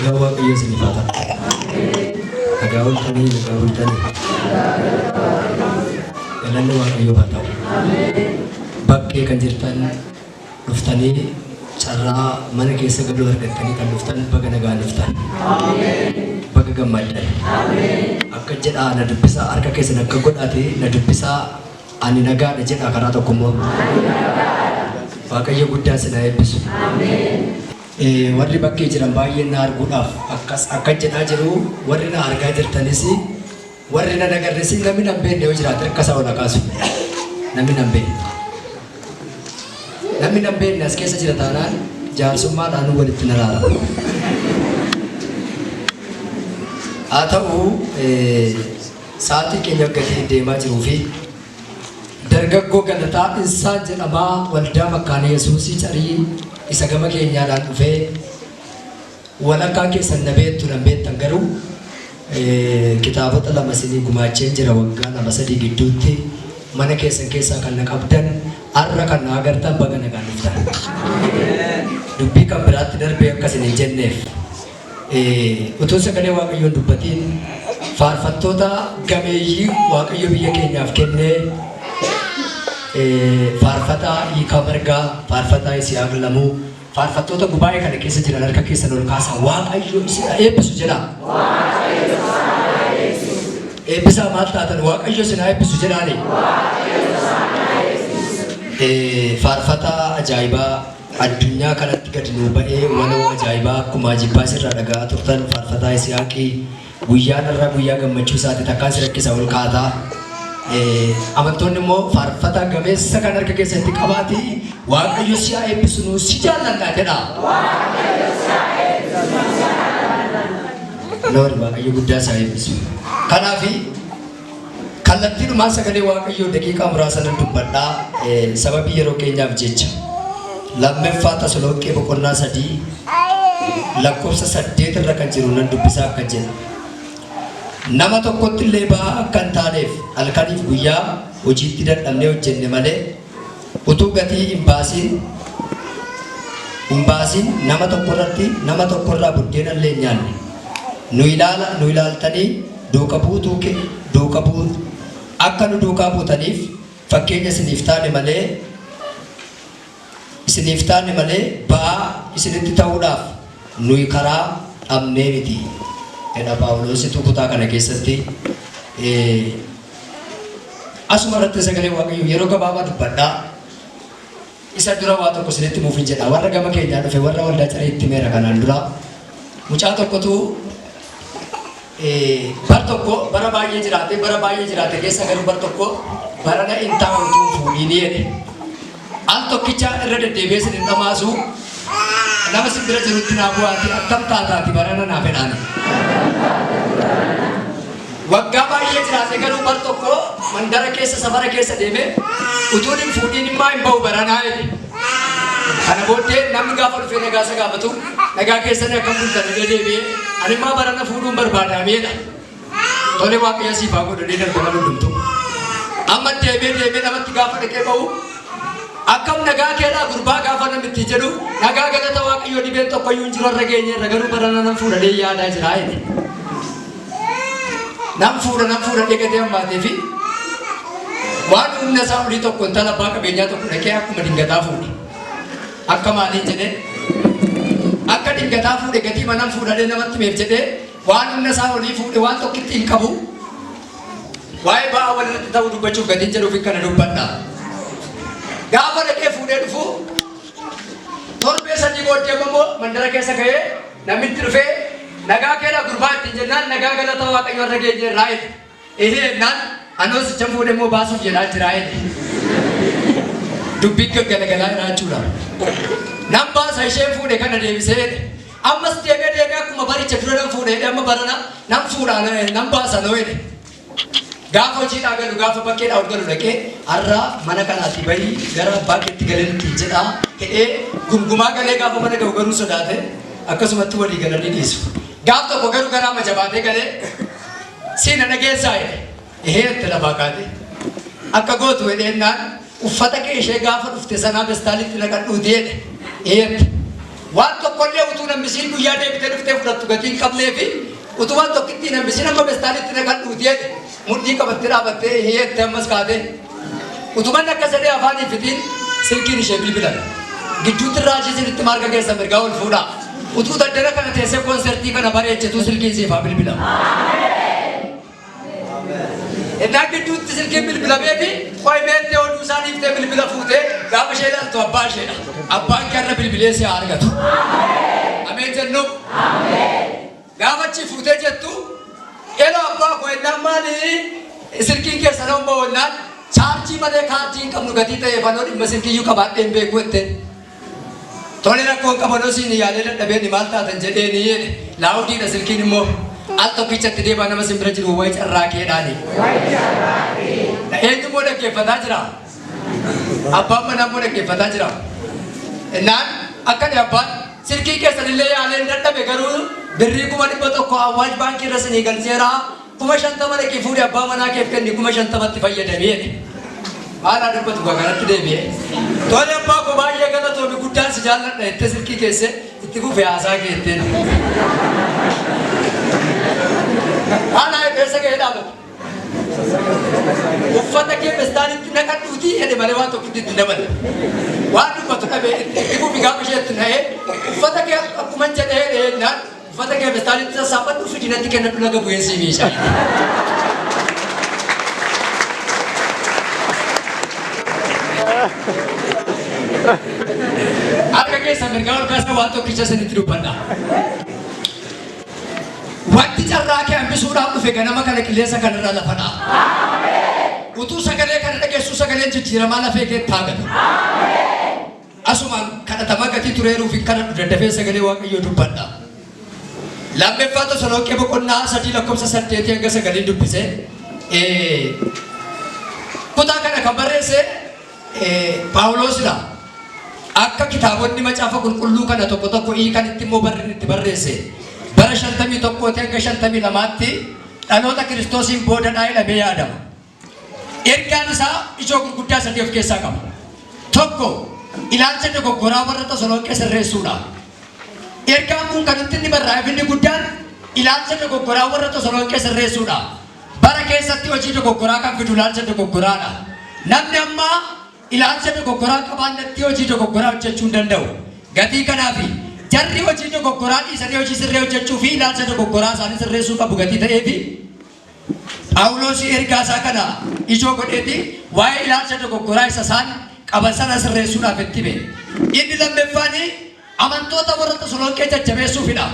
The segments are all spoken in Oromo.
Nagaa Waaqayyoo isiniif haa ta'u. Nagaa ooltanii, nagaa bultanii. Galanni Waaqayyoof haa ta'u. Bakkee kan jirtan dhuftanii carraa mana keessa galuu argattanii kan dhuftan baga nagaan dhuftan. Baga gammaddan. Akka jedhaa na dubbisaa, harka keessan akka godhaate na dubbisaa, ani nagaadha jedhaa karaa tokko immoo. Waaqayyo guddaa isin haa eebbisu. Warri bakkee jiran baay'een na arguudhaaf akkas akkan jedhaa jiru, warri na argaa jirtanis, warri na nagarres, namni na hin beekne yoo jiraate harka isaa ol haa kaasu. Namni na hin beekne. Namni na hin beekne as keessa jira taanaan jaarsummaadhaan walitti na raara. Haa ta'u, sa'aatii keenya gatii deemaa jiruu fi Dargaggoo Galataa Insaan jedhama, Waldaa Makkaana Yesuusii Carii isa gama keenyaadhaan dhufee, walakkaa keessan na beektu, nan beektan garuu kitaabota 2 isinii gumaacheen jira waggaa 2 3 gidduutti mana keessan keessaa kan na qabdan har'a kan na agartan baga nagaan dhuftan. Dubbii kan biraatti darbee akka isin hin jenneef Utuu sagalee Waaqayyoo hin dubbatiin faarfattoota gameeyyii Waaqayyo biyya keenyaaf kennee, faarfataa Hiikaa Margaa, faarfataa Yisihaaq Lamuu, faarfattoota gubaa'ee kana keessa jiran harka keessan ol kaasaa Waaqayyo isin haa eebbisu jedhaa. Eebbisaa maal taatan, Waaqayyo isin haa eebbisu jedhaani. Faarfataa ajaa'ibaa Addunyaa kanatti gadi nuu ba'ee waloo ajaa'ibaa akkuma Jibbaas irraa dhaga'aa turtan Faarfataa Isihaaqi, guyyaan har'aa guyyaa gammachuu isaati, takkaan si rakkisa ol kaataa. Amantoonni immoo faarfataa gameessa kan harka keessatti qabaati Waaqayyo si haa eebbisu, nuu si jaallannaa jedhaa. Loori Waaqayyo guddaa isaa eebbisu. Kanaafi kallattiidhumaan sagalee Waaqayyoo daqiiqaa muraasa nan dubbadha, sababii yeroo keenyaaf jecha. Lammaffaa Tasalonqee boqonnaa 3 lakkoofsa 8 irra kan jiru nan dubbisaa, akka jedha. Nama tokkotti illee ba'aa akka hin taaneef halkaniif guyyaa hojiitti dadhabnee hojjenne malee utuu gatii hin baasiin nama tokko irratti nama tokkorraa buddeena illee hin nyaanne. Nu ilaala, nu ilaaltanii duuka buutuu duuka buu akka nu duukaa buutaniif fakkeenya isiniif taane malee ba'aa isinitti ta'uudhaaf nuyi karaa dhabnee miti jedha Phaawulositu kutaa kana keessatti. Asuma irratti sagalee Waaqayyoo yeroo gabaabaa dubbadhaa. Isa dura waa tokko isinitti himuuf hin jedha. Warra gama keenyaa dhufe, warra waldaa Carii itti meera kanaan dura. Mucaa tokkotu bar tokko bara baay'ee jiraate, bara baay'ee jiraate keessa garuu bar tokko barana hin taa'u utuu hin fuudhiin jedhe. Al tokkicha irra deddeebi'ee isin hin dhamaasu, nama sin bira jirutti naa bu'aati, attam taataati barana naa fedhaani. Waggaa baay'ee jiraate garuu bar tokko mandara keessa, safara keessa deeme, utuun hin fuudhiin immaa hin ba'u baranaa jedhe. Kana booddee namni gaafa dhufee nagaa isa gaafatu, nagaa keessanii, akkam bultan jedhee deebi'ee, ani immaa barana fuudhuun barbaadameedha. Tole, Waaqayyo siif haa godhu jedhee darbe nama hundumtu. Amma deemee deemee namatti gaafa dhaqee ba'u, akkam nagaa keedhaa gurbaa gaafa namni jedhu, nagaa, galata Waaqayyoo, dhibeen tokkoyyuu hin jiru, irra geenye irra, garuu barana nan fuudhadhee yaadaa jira jedhe. Nan fuudha, nan fuudhadhee gatee hammaatee fi waan humna isaa olii tokko intala abbaa qabeenyaa tokko dhaqee akkuma dingataa fuudhe. Akka maaliin jedhee, akka dingataa fuudhe, gatii manan fuudhadhee namatti meef jedhee waan humna isaa olii fuudhe, waan tokkitti hin qabu. Waa'ee ba'aa walirratti ta'uu dubbachuuf gatiin jedhuuf kana dubbadha. Gaafa dhaqee fuudhee dhufu, torbee 3 booddee immoo mandara keessa ka'ee namitti dhufee, nagaa keedha gurbaa ittiin jennaan, nagaa, galata Waaqayyo, irra geenye irraa jedhe. Ihee jennaan, anoo sichan fuudhee immoo baasuuf jedhaa jira jedhe. Dubbiin gaggalagalaa jira jechuudha. Nan baasa isheen fuudhe kana deebisee jedhe. Ammas deemee deemee akkuma baricha dura nan fuudhe jedhe, amma barana nan fuudha, nan baasa noo jedhe. Gaafa hojiidhaa galu, gaafa bakkeedhaa ol galu dhaqee, har'a mana kanaatii bahii gara abbaa keetti galee ittiin jedhaa hidhee gungumaa galee, gaafa mana ga'u garuu sodaate, akkasumatti walii galanii dhiisu. Gaaf tokko garuu garaa majabaatee galee, siina dhageessaa jedhe. Ehee itti lafaa kaate. Akka gootu jedheennaan, uffata kee ishee gaafa dhufte sanaa pestaalitti naqadhuuti jedhe. Eeyyatti. Waan tokkollee utuu nambisiin guyyaa deebitee dhuftee fudhattu gatii hin qabnee fi utuu waan tokkitti nambisiin amma pestaalitti naqadhuuti jedhe. Mudhii qabattee dhaabattee hiyeette ammas kaatee. Utuman akka sadee afaan hin fixiin silkiin ishee bilbilame. Gidduutti raajii isinitti marga keessa mirgaa ol fuudhaa. Utuu daddara kana teessee konsertii kana bareechituu silkiin siif haa bilbilamu. Innaan gidduutti silkiin bilbilamee fi qoy meettee oduu isaa dhiiftee bilbila fuutee gaafa ishee ilaaltu abbaa isheedha. Abbaan kee har'a bilbilee si haa argatu. Ameen jennu. Gaafa achi fuutee jettu eloo abbaa koo ennaan maali silkiin keessan hoo bo'onnaan chaarjii malee kaardii hin qabnu gatii ta'eef anoo dhimma silkiyyuu qabaadhee hin beeku jetteen. Tole rakkoo hin qabanoo siin yaalee dadhabeeni maal taatan jedheeni jedhe. Laawudiidha silkiin immoo al tokkichatti deebaa nama sin bira jiru wayi carraa keedhaani. Eenyu immoo dhaggeeffataa jira? Abbaan manaa immoo dhaggeeffataa jira. Innaan akkani abbaan silkii keessan illee yaaleen dadhabe garuu birrii 100,000 Awwaash baankii irra sinii galcheera 50,000 dhaqii fuudhi abbaa manaa keef kenni 50,000tti fayyadamii jedhe. Maal haa dubbatu gaa kanatti deebi'ee. Tole abbaa koo baay'ee galatoomi guddaan si jaalladha jettee silkii keesse itti fufe haasaa kee jetteen. Maal haa eessa ga'ee dhaabate. Uffata kee pestaalitti naqadhuutii jedhe malee waan tokkitti itti daballe. Waan dubbatu dhabee itti fufi gaafa isheetti na'ee uffata kee akkuma jedhee jennaan uffata kee pestaalitti sassaabadhu fidi natti kennadhu laga bu'een sii miica. Harka keessa mirgaa ol kaasa waan tokkicha isinitti dubbadha. Wanti carraa kee hambisuudhaaf dhufe ganama kana qilleensa kanarraa lafa dha'a. Utuu sagalee kana dhageessuu sagaleen jijjiiramaa lafee keetti haa galu. Asumaan kadhatamaa gatii tureeruuf hin kadhadhu daddafee sagalee Waaqayyoo dubbadha. Lammaffaa Tasalonqee boqonnaa 3 lakkoofsa 8 hanga 9 dubbise. Kutaa kana kan barreesse Phaawuloosidha. Akka kitaabonni macaafa qulqulluu kana tokko tokko hiikanitti immoo barri inni itti barreesse bara 51 hanga 52tti dhaloota Kiristoosiin boodadhaa jedhamee yaadama. Ergaan isaa ijoo gurguddaa sadii of keessaa qaba. Tokko, ilaalcha dogoggoraa warra Tasalonqee sirreessuudha. Ergaan kun kan inni barraa'eef inni guddaan ilaalcha dogoggoraa warra Tasalonqee sirreessuudha. Bara keessatti hojii dogoggoraa kan fidu ilaalcha dogoggoraadha. Namni amma ilaalcha dogoggoraa qabaannetti hojii dogoggoraa hojjechuu hin danda'u. Gatii kanaafi jarri hojii dogoggoraa dhiisanii hojii sirrii hojjechuu fi ilaalcha dogoggoraa isaanii sirreessuu qabu gatii ta'eefi Phaawulos ergaa isaa kana ijoo godheeti waa'ee ilaalcha dogoggoraa isa isaan qaban sana sirreessuudhaaf itti hime. Inni lammaffaan amantoota warra Tasalonqee jajjabeessuufidha.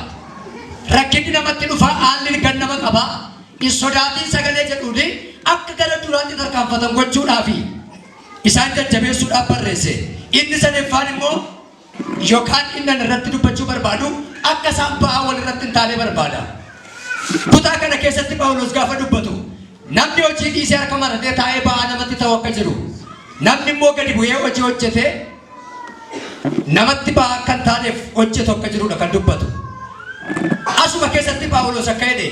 Rakkinni namatti dhufa, haalli gan nama qaba. Hin sodaatiin sagalee jedhuun akka gara duraatti tarkaanfatan gochuudhaafi isaan jajjabeessuudhaaf barreesse. Inni sadaffaan immoo yookaan inni ani irratti dubbachuu barbaadu akka isaan ba'aa wal irratti hin taane barbaada. Kutaa kana keessatti Phaawulos gaafa dubbatu namni hojii dhiisee harka maratee taa'ee ba'aa namatti ta'u akka jiru, namni immoo gadi bu'ee hojii hojjetee namatti ba'aa akka hin taaneef hojjetu akka jirudha kan dubbatu. Asuma keessatti Phaawulos akka jedhe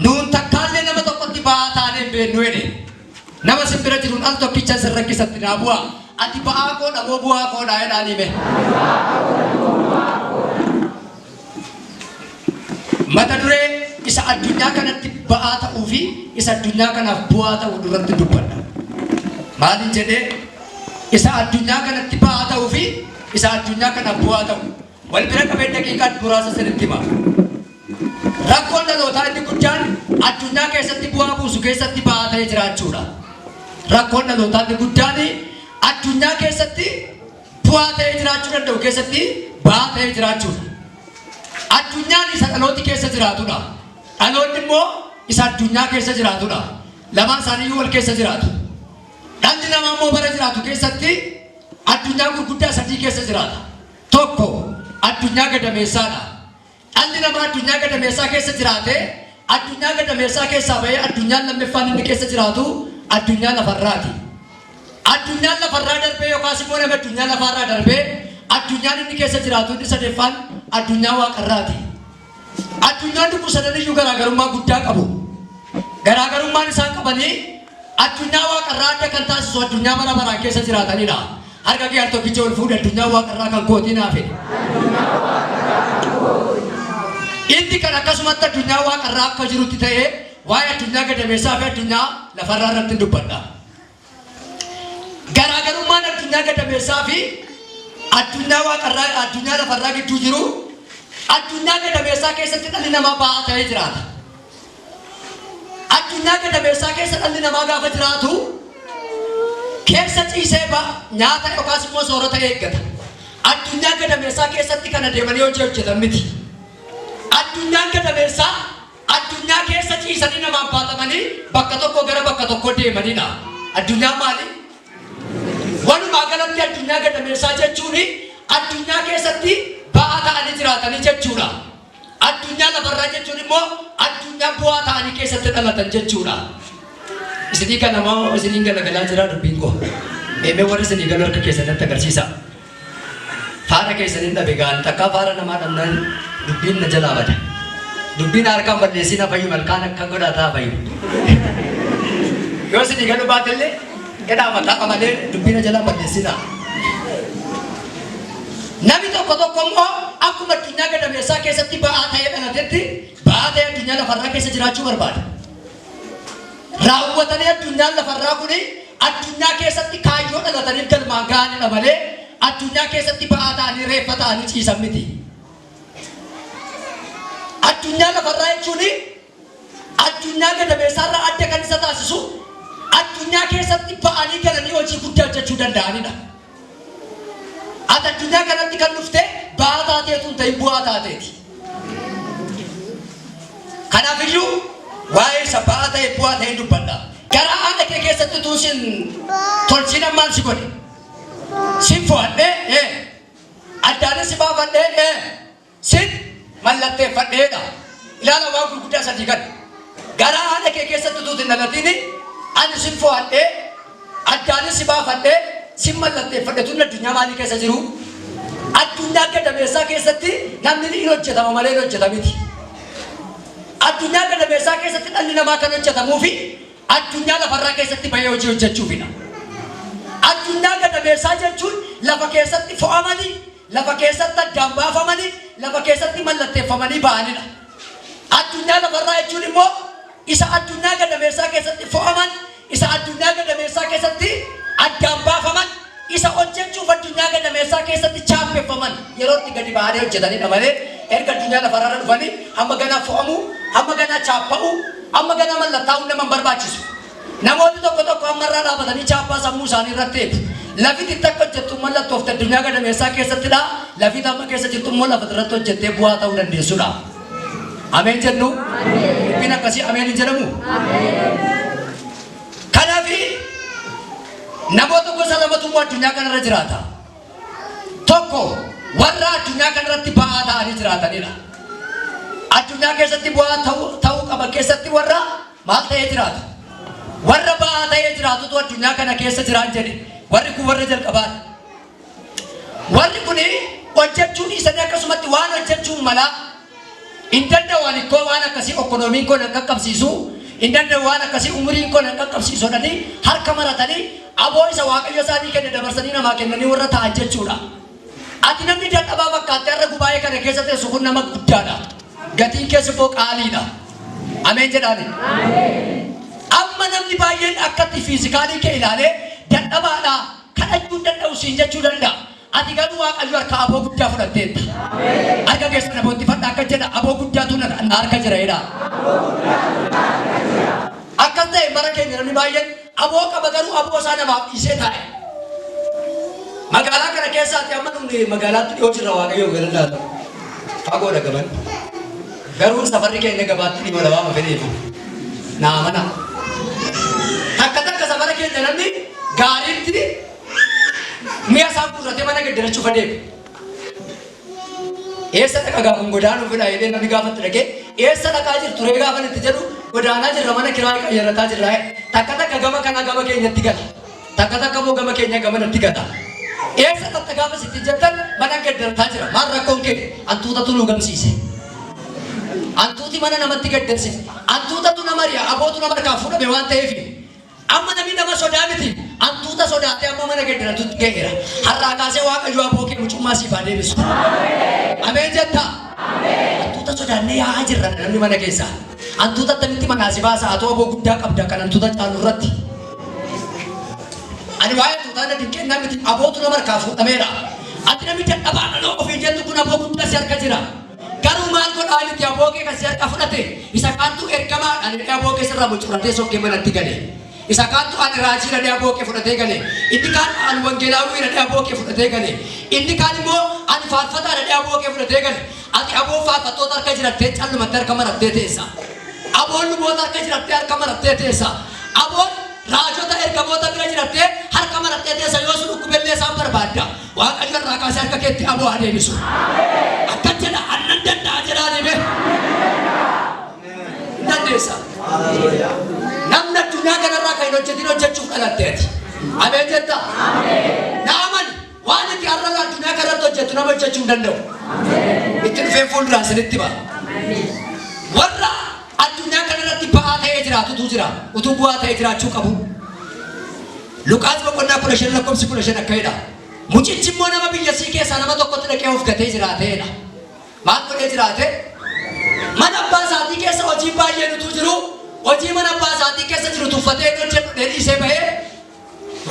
nuun takkaallee nama tokkotti ba'aa taanee hin beeknu jedhe. Nama sin bira jiruun al tokkicha sin rakkisatti naa bu'aa. Ati ba'aa koodha moo bu'aa koodha jedhaan hime. Mata duree isa addunyaa kanatti ba'aa ta'uu fi isa addunyaa kanaaf bu'aa ta'uu duratti dubbadha. Maalin jedhee isa addunyaa kanatti ba'aa ta'uu fi isa addunyaa kanaaf bu'aa ta'u wal bira qabee daqiiqaa muraasa sanitti hima. Rakkoon dhalootaa inni guddaan addunyaa keessatti bu'aa buusu keessatti ba'aa ta'ee jiraachuudha. Rakkoon dhalootaa inni guddaan addunyaa keessatti bu'aa ta'ee jiraachuu danda'u keessatti ba'aa ta'ee jiraachuudha. Addunyaan isa dhalooti keessa jiraatudha. Dhaloonni immoo isa addunyaa keessa jiraatudha. Lamaan isaaniiyyuu wal keessa jiraatu. Dhalli namaa immoo bara jiraatu keessatti addunyaa gurguddaa sadii keessa jiraata. Tokko addunyaa gadameessaadha. Dhalli namaa addunyaa gadameessaa keessa jiraatee addunyaa gadameessaa keessaa bahee addunyaan lammaffaan inni keessa jiraatu addunyaa lafarraati. Addunyaan lafarraa darbee yookaas immoo nama addunyaa lafarraa darbee addunyaan inni keessa jiraatu inni sadaffaan addunyaa waaqarraati. Addunyaan kun sadaniyyuu garaagarummaa guddaa qabu. Garaagarummaan isaan qabanii addunyaa waaqarraa adda kan taasisu addunyaa bara baraan keessa jiraatanidha. Harka kee al tokkicha ol fuudhi addunyaa waaqarraa kan kootii naa fedhe. Inni kan akkasumatti addunyaa waaqarraa akka jirutti ta'ee waa'ee addunyaa gadameessaa fi addunyaa lafarraa irratti hin dubbadha. Garaagarummaan addunyaa gadameessaa fi addunyaa waaqarraa addunyaa lafarraa gidduu jiru addunyaa gadameessaa keessatti dhalli namaa ba'aa ta'ee jiraata. Addunyaa gadameessaa keessa dhalli namaa gaafa jiraatu keessa ciisee nyaata yookaas immoo soorata eeggata. Addunyaa gadameessaa keessatti kana deemanii hojii hojjetan miti. Addunyaan gadameessaa addunyaa keessa ciisanii namaan baatamanii bakka tokko gara bakka tokko deemanidha. Addunyaan maali? Walumaa galatti addunyaa gadameessaa jechuun addunyaa keessatti ba'aa ta'anii jiraatanii jechuudha. Addunyaa lafarraa jechuun immoo addunyaa bu'aa ta'anii keessatti dhalatan jechuudha. Isinii kana moo isiniin galagalaa jira dubbiin koo? Meemee warri isinii galu harka keessanitti agarsiisa. Faara keessaniin dhabe gaan takkaa faara namaa dhabnaan dubbiin na jalaa bada. Dubbiin harkaan balleessiin hafayyu malkaan akka godhataa hafayyu. Yoo isinii galu baatellee jedhaa mataa malee dubbiin na jalaa balleessinaa. Namni tokko tokko immoo akkuma addunyaa gadameessaa keessatti ba'aa ta'ee dhalatetti ba'aa ta'ee addunyaa lafarraa keessa jiraachuu barbaada. Raawwatanii addunyaan lafarraa kuni addunyaa keessatti kaayyoo dhalataniif galmaan ga'anidha malee addunyaa keessatti ba'aa ta'anii reeffa ta'anii ciisan miti. Addunyaa lafarraa jechuun addunyaa gadameessaarraa adda kan isa taasisu addunyaa keessatti ba'anii galanii hojii guddaa hojjechuu danda'anidha. Ati addunyaa kanatti kan dhufte ba'aa taateetu hin ta'in bu'aa taateeti. Kanaafiyyuu waa'ee isa ba'aa ta'e bu'aa ta'een dubbadha. Garaa haadha kee keessatti utuu sin tolchiin maal si godhe? Sin fo'adhee addaanis si baafadhee sin mallatteeffadheedha. Ilaala waan gurguddaa sadii kana. Garaa haadha kee keessatti utuu hin dhalatiin ani sin fo'adhee addaanis si baafadhee sin mallatteeffadhe tun addunyaa maalii keessa jiru? Addunyaa gadameessaa keessatti namni ni hojjetama malee hin hojjetamiti. Addunyaa gadameessaa keessatti dhalli namaa kan hojjetamuu fi addunyaa lafarraa keessatti bahee hojii hojjechuufidha. Addunyaa gadameessaa jechuun lafa keessatti fo'amanii, lafa keessatti addaan baafamanii, lafa keessatti mallatteeffamanii ba'anidha. Addunyaa lafarraa jechuun immoo isa addunyaa gadameessaa keessatti fo'aman, isa addunyaa gadameessaa keessatti addaan baafaman, isa hojjechuuf addunyaa gadameessaa keessatti chaappeffaman yeroo itti gadi ba'anii hojjetanidha malee erga addunyaa lafarraa dhufanii hamma ganaa fo'amuu, hamma ganaa chaappa'uu, hamma ganaa mallattaa'uu nama hin barbaachisu. Namoonni tokko tokko ammarraa dhaabatanii chaappaa sammuu isaanii irratti eegu. Lafiti itti akka hojjettu mallattoofte addunyaa gadameessaa keessattidha. Lafiti amma keessa jirtu immoo lafa irratti hojjettee bu'aa ta'uu dandeessudha. Ameen jennu? Dubbiin akkasii ameen hin jedhamu? Kanaaf namoota gosa lamatu immoo addunyaa kanarra jiraata. Tokko warra addunyaa kanarratti ba'aa ta'anii jiraatanidha. Addunyaa keessatti bu'aa ta'uu qaban keessatti warra maal ta'ee jiraatu? Warra ba'aa ta'ee jiraatutu addunyaa kana keessa jiraan jedhe. Warri kun warra jalqabaadha. Warri kun hojjechuu dhiisanii akkasumatti waan hojjechuun malaa hin danda'u ani koo waan akkasii okkonoomiin koo nan qaqqabsiisu hin danda'u waan akkasii umuriin koo nan qaqqabsiisu jedhanii harka maratanii aboo isa Waaqayyo isaanii kenne dabarsanii namaa kennanii warra ta'an jechuudha. Ati namni dadhabaa fakkaattee har'a gubaa'ee kana keessa teessu kun nama guddaadha. Gatiin keessa immoo qaaliidha. Ameen jedhaani. Amma namni baay'een akkatti physicalii kee ilaalee dadhabaadha kadhachuu hin danda'u siin jechuu danda'a. Ati garuu Waaqayyo harka aboo guddaa fudhatteetta. Harka keessan abootti fadha akka jedha aboo guddaatu na harka jira jedha. Akkas ta'e bara keenya namni baay'een aboo qaba garuu aboo isaa namaaf dhiisee taa'e. Magaalaa kana keessaatti amma dhumne magaalaatti dhiyoo jirra Waaqayyo galanni haa ta'u. Fagoodha gaban. Garuu safarri keenya gabaatti dhiyoo lama fedheefu. Naa amana. Takka takka safara keenya namni gaariitti mi'a isaa guurratee mana gaddarachuuf adeema. Eessa dhaqa gaafa godaanuu fedha jedhee namni gaafa itti dhaqee eessa dhaqaa jirtu ree gaafa itti jedhu godaanaa jirra mana kiraayii qayyarataa jirra. Takka takka gama kanaa gama keenyatti gala. Takka takka immoo gama keenya gamanatti gala. Eessa dhaqxa gaafa sitti jettan mana gaddarataa jira. Maal rakkoon kee hantuutatu nu gamsiise. Hantuuti mana namatti gaddarsise. Hantuutatu nama ri'a abootu nama harkaa fuudhame waan ta'eef. Amma namni nama sodaa miti. Hantuuta sodaatee amma mana gaddaratutti ga'eera. Har'aa kaasee Waaqayyo aboo kee mucummaa siif haa deebisu. Ameen jettaa? Hantuuta Hantuuta sodaannee yaa'aa jirra namni mana keessaa. Hantuuta attamitti manaa si baasa atoo aboo guddaa qabda kan hantuuta caalu irratti. Ani waa'ee hantuutaa na dinqeennaa miti abootu nama harkaa fuudhameera. Ati namni dadhabaa dhaloo ofiin jettu kun aboo guddaa si harka jira. Garuu maal godhaa miti aboo kee kan si harka fudhate isa kaantu ergamaadhaan jedhee aboo kee sirraa mucuratee sokkee manatti gale. Isa kaantu ani raajii jedhee aboo kee fudhatee gale. Inni kaan ani wangeelaawwii jedhee aboo kee fudhatee gale. Inni kaan immoo ani faarfataa jedhee aboo kee fudhatee gale. Ati aboo faarfattoota harka jirattee callumatti harka marattee teessa. Aboon luboota harka jirattee harka marattee teessa. Aboon raajota ergamoota bira jirattee harka marattee teessa yoo sun dhukkubellee isaan barbaadda. Waaqayyo irraa kaasee harka keetti aboo haa deebisu. Akkan jedha annan danda'a jedhaa deeme. Hin dandeessa. Namni addunyaa kanarraa kan hin hojjetin hojjechuuf dhalatte ati. Ameen jetta? Na amani waan itti har'a addunyaa kanarratti hojjettu nama hojjechuu hin danda'u. Itti dhufeen fuulduraan isinitti hima. Warra addunyaa kanarratti ba'aa ta'ee jiraatutu jira. Utuu bu'aa ta'ee jiraachuu qabu. Luqaas boqonnaa 15 lakkoofsi 15 akka jedha. Mucichi immoo nama biyyasii keessaa nama tokkotti dhaqee of gatee jiraateedha. Maal godhee jiraate? Mana abbaa isaatii keessa hojii baay'een utuu jiru, hojii mana abbaa isaatii keessa jiru tuffatee hin hojjedhu jedhee dhiisee bahee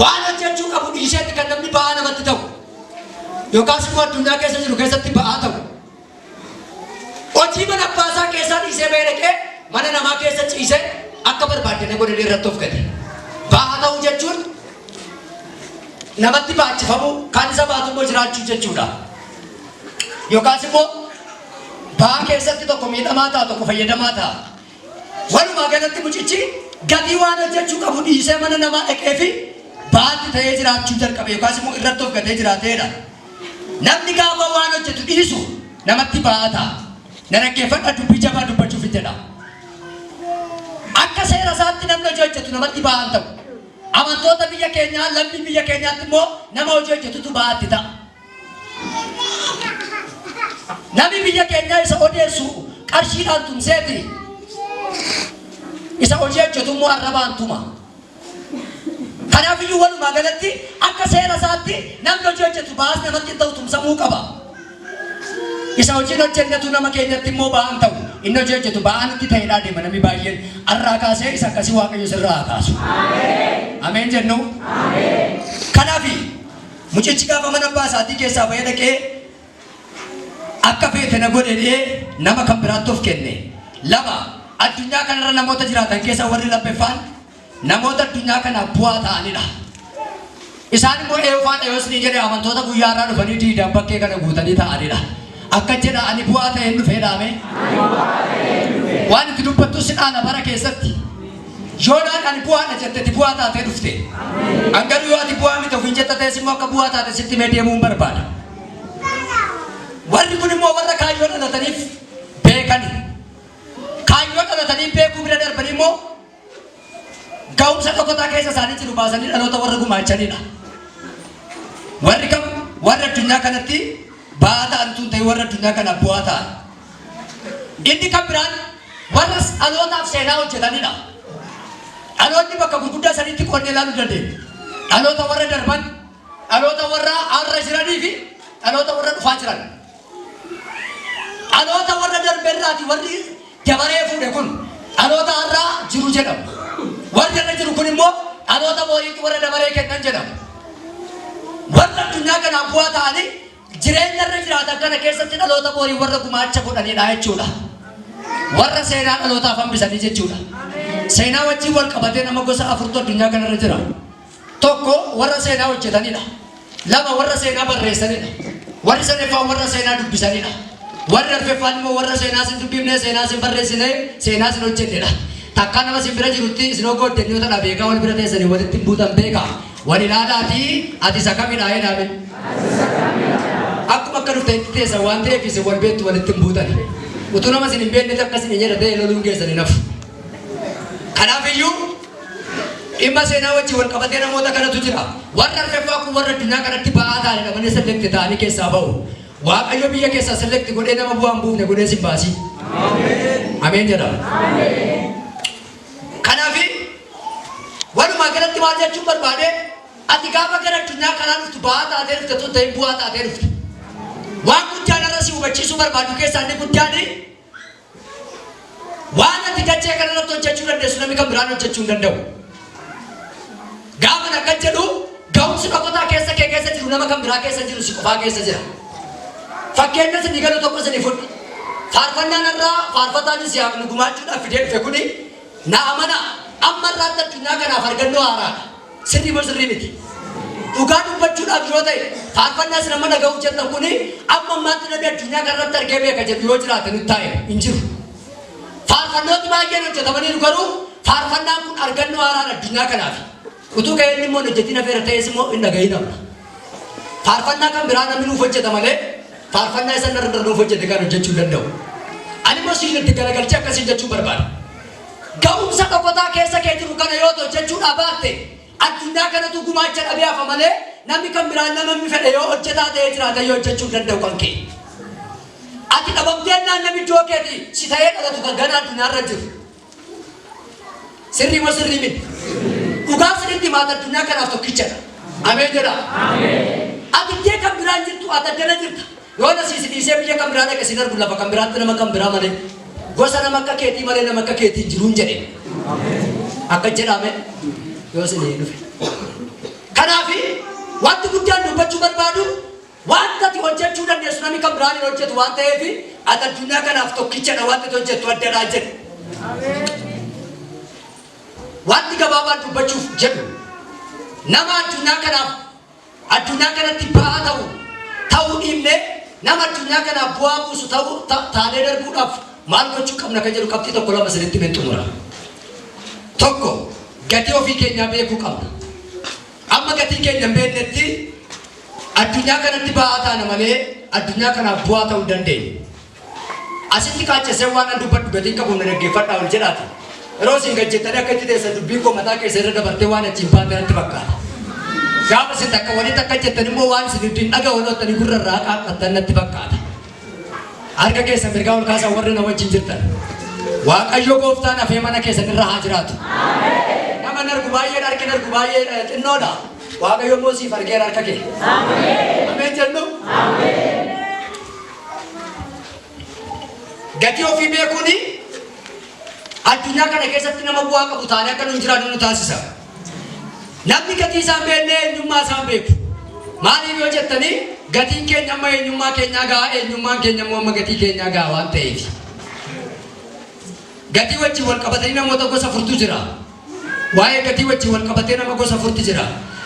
waan hojjechuu qabu dhiiseetti kan namni ba'aa namatti ta'u. Yookaas immoo addunyaa keessa jiru keessatti ba'aa ta'u. Hojii mana abbaa isaa keessaa dhiisee bahee dhaqee mana namaa keessa ciisee akka barbaadde na godhee irratti of gate. Ba'aa ta'uu jechuun namatti baachifamuu kan isa baatu immoo jiraachuu jechuudha. Yookaas immoo ba'aa keessatti tokko miidhamaa ta'a tokko fayyadamaa ta'a. Walumaa galatti mucichi gatii waan hojjechuu qabu dhiisee mana namaa dhaqee fi ba'aatti ta'ee jiraachuu jalqabe yookaas immoo irratti of gatee jiraateedha. Namni gaafa waan hojjetu dhiisu namatti ba'aa ta'a. Na dhaggeeffadha dubbii jabaa dubbachuuf hin jedha. Akka seera isaatti namni hojii hojjetu namatti ba'aa hin ta'u. Amantoota biyya keenyaa lammii biyya keenyaatti immoo nama hojii hojjetutu ba'aatti ta'a. Namni biyya keenyaa isa odeessu qarshiidhaan tumseeti. Isa hojii hojjetu immoo arrabaan tuma. Kanaaf iyyuu walumaa galatti akka seera isaatti namni hojii hojjetu ba'aas namatti hin ta'u tumsamuu qaba. Isa hojiin hojjennetu nama keenyatti immoo ba'aan ta'u. Inni hojii hojjetu ba'aan itti ta'eedhaa deema namni baay'een. Har'aa kaasee isa akkasii Waaqayyo sirraa haa kaasu. Ameen jennu. Kanaaf mucichi gaafa mana abbaa isaatii keessaa bahee dhaqee akka feete na godhe jedhee nama kan biraatti of kenne. Lama addunyaa kanarra namoota jiraatan keessaa warri lammaffaan namoota addunyaa kanaaf bu'aa ta'anidha. Isaan immoo eenyufaadha yoo isin jedhe amantoota guyyaa irraa dhufanii diidaan bakkee kana guutanii ta'anidha. Akka jedha ani bu'aa ta'een dhufee dhaame. Waan itti dubbattu si dhaala bara keessatti. Yoonaan ani bu'aadha jette ati bu'aa taatee dhufte. An garuu yoo ati bu'aa miti ofiin jetta ta'es immoo akka bu'aa taate sitti himee deemuun barbaada. Warri kun immoo warra kaayyoo dhalataniif beekani. Kaayyoo dhalatanii beekuu bira darbanii immoo ga'umsa dhokataa keessa isaanii jiru baasanii dhaloota warra gumaachanidha. Warri kam warra addunyaa kanatti ba'aa ta'an tun ta'e warra addunyaa kanaaf bu'aa ta'an. Inni kan biraan warra dhalootaaf seenaa hojjetanidha. Dhaloonni bakka gurguddaa sadiitti qoodnee ilaaluu dandeenya. Dhaloota warra darban, dhaloota warra har'a jiranii fi dhaloota warra dhufaa jiran. Dhaloota warra darbe irraati warri dabaree fuudhe kun dhaloota har'aa jiru jedhamu. Warri irra jiru kun immoo dhaloota boriitti warra dabaree kennan jedhamu. Warra addunyaa kanaaf bu'aa ta'anii jireenya irra jiraatan kana keessatti dhaloota borii warra gumaacha godhanidha jechuudha. Warra seenaa dhalootaaf hambisanii jechuudha. Seenaa wajjin wal qabatee nama gosa afurtu addunyaa kanarra jira. Tokko warra seenaa hojjetanidha. Lama warra seenaa barreessanidha. Warri sadaffaan warra seenaa dubbisanidha. Warri arfaffaan immoo warra seenaa sin dubbifne, seenaa sin barreessine, seenaa sin hojjennedha. Takkaa nama sin bira jirutti isin hoggooddanyootadha beekaa wal bira teessanii walitti hin buutan beekaa. Wal ilaalaatii ati isa kamidha jedhame. Akkuma akka dhufte itti teessan waan ta'eef isin wal beektu walitti hin buutani. Utuu nama isin hin beeknetti akka isin hin jedha ta'e loluun keessan hin hafu. Kanaaf iyyuu dhimma seenaa wajjin wal qabatee namoota kanatu jira. Warra arfaffaa kun warra addunyaa kanatti ba'aa ta'anidha malee select ta'anii keessaa ba'u. Waaqayyo biyya keessaa select godhee nama bu'aa hin buufne godhee sin baasii. Ameen jedha. Kanaaf walumaa galatti maal jechuun barbaade ati gaafa gara addunyaa kanaa dhuftu ba'aa taatee dhufte tun ta'in bu'aa taatee dhufte. Waan guddaan irra si hubachiisuu barbaadu keessaa inni guddaan Waan ati dachee kanarratti hojjechuu dandeessu namni kan biraan hojjechuu hin danda'u. Gaafa akkas jedhu, ga'umsi dhokataa keessa kee keessa jiru nama kan biraa keessa jiru si qofaa keessa jira. Fakkeenya isinii galu tokko isinii fudhu. Faarfannaan irraa faarfataan Yisihaaq nu gumaachuudhaaf fidee dhufe kuni, na amanaa, amma irraatti addunyaa kanaaf argannoo haaraadha. Sirrii moo sirrii miti? Dhugaa dubbachuudhaaf yoo ta'e, faarfannaa isin amma dhaga'uuf jettan kuni amma ammaatti namni addunyaa kanarratti argee beeka jedhu yoo jiraate nutti taa'e hin jiru. Faarfannooti baay'een hojjetamaniiru, garuu faarfannaan kun argannoo haaraan addunyaa kanaaf. Utuu ka'ee inni immoo hin hojjetin hafeera ta'es immoo hin dhagahin hafna. Faarfannaa kan biraa namni nuuf hojjeta malee faarfannaa isa irra nuuf hojjete kan hojjechuu hin danda'u. Ani immoo siin itti galagalchee akkasiin jechuu barbaada. Ga'umsa dhokotaa keessa kee jiru kana yoo hojjechuudhaa baatte, addunyaa kanatu gumaacha dhabee hafa malee namni kan biraan nama inni fedhe yoo hojjetaa ta'ee jiraate yoo hojjechuu hin danda'u kan kee. Ati dhabamteennaan namni iddoo keeti si ta'ee dhalatu kan gana addunyaarra jiru. Sirrii moo sirrii miti? Dhugaa sirriitti maata, addunyaa kanaaf tokkichadha. Ameen jedha. Ati iddoo kan biraan jirtu, ati addana jirta. Yoo na si dhiisee biyya kan biraa dhaqe sin argu, lafa kan biraatti nama kan biraa malee. Gosa nama akka keetii malee nama akka keetii hin jiruun jedhe. Akka jedhame yoo sin dhufe. Kanaafi wanti guddaan dubbachuu barbaadu, wanta ati hojjechuu dandeessu namni kan biraan hin hojjetu waan ta'eef, ati addunyaa kanaaf tokkichadha, wanti ati hojjettu addadhaa jedhu. Wanti gabaabaan dubbachuuf jedhu, nama addunyaa kanaaf addunyaa kanatti ba'aa ta'u ta'uu dhiibnee nama addunyaa kanaaf bu'aa buusu ta'uu taanee darbuudhaaf maal gochuu qabna kan jedhu qabxii tokko lama isinitti min xumura. Tokko, gatii ofii keenyaa beekuu qabna. Amma gatii keenya hin beeknetti addunyaa kanatti ba'aa taana malee addunyaa kanaaf bu'aa ta'uu hin dandeenyu. Asitti qaacessee waan an dubbadhu gatiin qabu na dhaggeeffadhaa ol jedhaati. Yeroo isin gad jettanii akka itti teessan dubbiin koo mataa keessa irra dabartee waan achiin baate natti fakkaata. Gaafa isin takka walitti akka jettan immoo waan isin ittiin dhaga'u ooltanii gurra irraa qaaqqattan natti fakkaata. Harka keessan mirgaa ol kaasaa, warri na wajjin jirtan. Waaqayyo gooftaan hafee mana keessan irra haa jiraatu. Nama hin argu baay'een, harki hin argu baay'ee xinnoodha. Waaqayyo immoo siif argeera harka kee. Ameen jennu. Gatii ofii beekuuni addunyaa kana keessatti nama bu'aa qabu taanee akka nu jiraannu nu taasisa. Namni gatii isaa hin beekne eenyummaa isaa hin beeku. Maaliif yoo jettanii, gatiin keenya amma eenyummaa keenyaa gahaa, eenyummaan keenya immoo amma gatii keenyaa gahaa waan ta'eef. Gatii wajjin wal qabatanii namoota gosa afurtu jira. Waa'ee gatii wajjin wal qabatee nama gosa afurtu jira.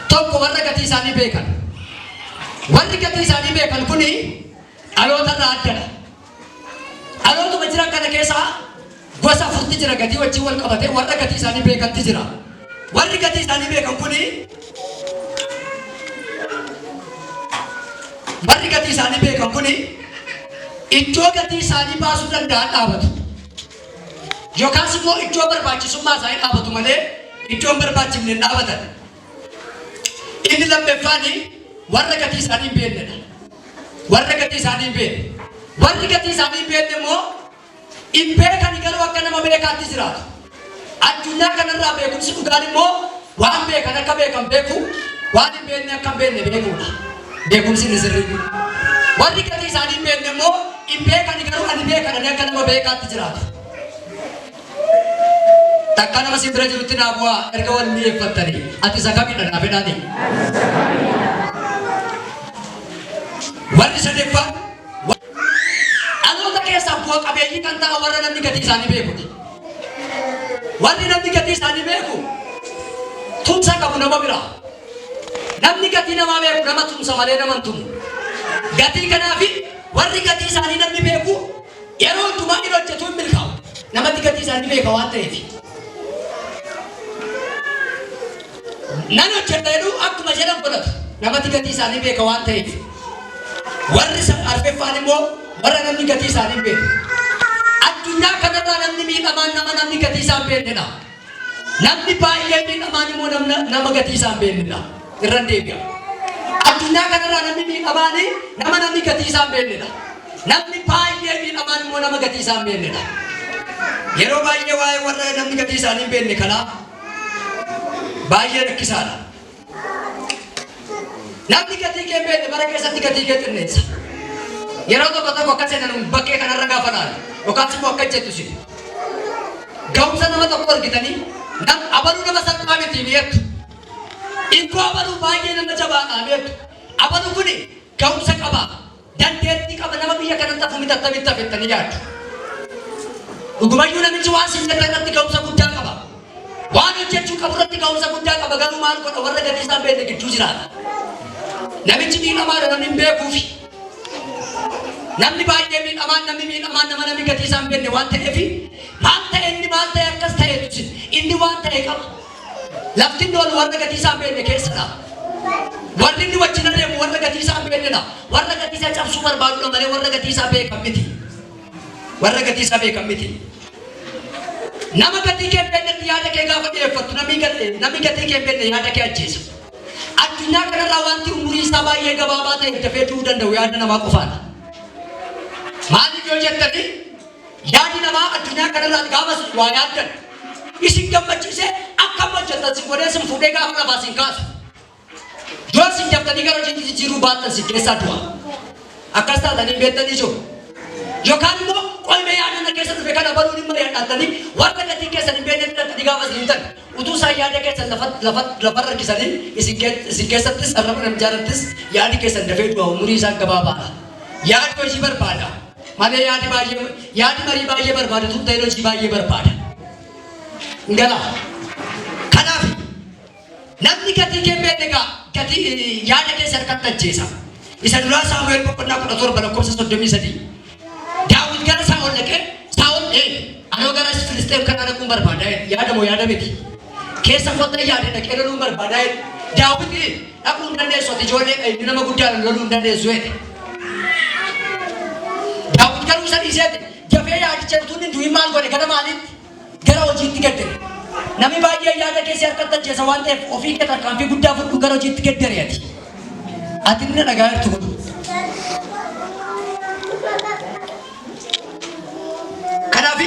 Tokko, warra gatii isaanii beekan. Warri gatii isaanii beekan kuni dhaloota irraa addadha. Dhalootuma jiran kana keessaa gosa afurtu jira, gatii wajjin wal qabatee warra gatii isaanii beekantu jira. Warri gatii isaanii beekan kuni, warri gatii isaanii beekan kuni iddoo gatii isaanii baasuu danda'an dhaabatu. Yookaas immoo iddoo barbaachisummaa isaanii dhaabatu malee iddoo hin barbaachifne hin dhaabatan. Inni lammaffaan warra gatii isaanii hin beeknedha. Warra gatii isaanii hin beekne. Warri gatii isaanii hin beekne immoo hin beekani, garuu akka nama beekaatti jiraatu. Addunyaa kanarraa beekumsi dhugaan immoo waan beekan akka beekan beeku, waan hin beekne akka hin beekne beekuudha. Beekumsi inni sirrii. Warri gatii isaanii hin beekne immoo hin beekani, garuu ani beekan akka nama beekaatti jiraatu. Takka nama si bira jirutti naa bu'aa, erga wal mi'eeffattanii, "Ati isa kamidha?" naa fedhaani. Warri sadaffaan dhaloota keessaa bu'a qabeeyyii kan ta'an warra namni gatii isaanii beekudha. Warri namni gatii isaanii beeku tumsa qabu nama biraa. Namni gatii namaa beeku nama tumsa malee nama hin tumu. Gatii kanaafi warri gatii isaanii namni beeku yeroo hundumaa hin hojjetu, hin milkaa'u. Namatti gatii isaanii beeka waan ta'eef. Nan hojjedha jedhu, akkuma jedhan godhatu. Namatti gatii isaanii beeka waan ta'eef. Warri arfaffaan immoo warra namni gatii isaanii hin beekne. Addunyaa kanarraa namni miidhamaan nama namni gatii isaa hin beeknedha. Namni baay'ee miidhamaan immoo nama gatii isaa hin beeknedha. Irran deebi'a. Addunyaa kanarraa namni miidhamaan nama namni gatii isaa hin beeknedha. Namni baay'ee miidhamaan immoo nama gatii isaa hin beeknedha. Yeroo baay'ee waa'ee warra namni gatii isaanii hin beekne kanaa baay'ee rakkisaadha. Namni gatii kee hin beekne bara keessatti gatii kee xinneessa. Yeroo tokko tokko akka seenan bakkee kanarra gaafa laalu yookaan immoo akka jettu si. Ga'umsa nama tokko argitanii nam abaluu nama salphaa miti beektu. Iddoo abaluu baay'ee nama jabaadha beektu. Abaluu kuni ga'umsa qaba. Dandeettii qaba, nama biyya kanatti hafu miti, attamitti hafettanii yaaddu. Dhugumayyuu namichi waan sin jettan irratti ga'umsa guddaa qaba. Waan hojjechuu qabu irratti ga'umsa guddaa qaba, garuu maal godha, warra gatii isaan beekne gidduu jiraata. Namichi miidhamaadha, namni hin beekuufi. Namni baay'ee miidhamaan, namni miidhamaan nama namni gatii isaan beekne waan ta'eef, maal ta'e inni, maal ta'e akkas ta'eetu, inni waan ta'e qaba. Lafti inni oolu warra gatii isaan beekne keessadha. Warri inni wajjin adeemu warra gatii isaan beeknedha. Warra gatii isaa cabsuu barbaadudha malee warra gatii isaa beekan miti. Warra gatii isaa beekan miti. Nama gatii kee hin beeknetti yaada kee gaafa dhiyeeffattu, namni gatii kee hin beekne yaada kee ajjeesa. Addunyaa kanarraa wanti umurii isaa baay'ee gabaabaa ta'e dafee du'uu danda'u yaada namaa qofaadha. Maaliif yoo jettanii, yaadi namaa addunyaa kanarraa gaafa waa yaaddan isin gammachiisee akka hojjettan sin godhee sin fuudhee gaafa lafaa sin kaasu. Yoo isin daftanii gara hojiitti jijjiiruu baattan sin keessaa du'a. Akkas taatanii beektanii jiru. Yookaan immoo qoymee yaadana keessa dhufe kana baluun hin mari'adhattanii warra gatii keessan hin beekne dhaqxanii gaafa isin himtan, utuu isaan yaada keessan lafarra harkisanii, isin keessattis arraba namjaarattis yaadi keessan dafee du'a, umurii isaan gabaabaadha. Yaadi hojii barbaada. Malee yaadi baay'ee, yaadi marii baay'ee barbaada tun ta'in hojii baay'ee barbaada. Ngala. Kanaaf namni gatii kee hin beekne gaa gatii yaada keessa harkatti ajjeesa. Isa duraa Saamu'eel boqonnaa 17 lakkoofsa 33. Daawit gara Saa'ol dhaqee, Saa'ol, anoo gara Filisxeem kanaa dhaquun barbaada, yaada moo yaada miti? Keessa kottan yaade, dhaqee loluun barbaada. Daawit, dhaquu hin dandeessu, ati ijoollee, inni nama guddaadha, loluu hin dandeessu jedhe. Daawit garuu isa dhiiseeti dafee yaadicha utuu inni hin du'in maal godhe, gara maaliitti? Gara hojiitti geddere. Namni baay'ee yaada keessi harkatti ajjeesa waan ta'eef, ofii kee tarkaanfii guddaa fudhu, gara hojiitti geddere ati. Ati inni dhagaa jirtu kun. Kanaaf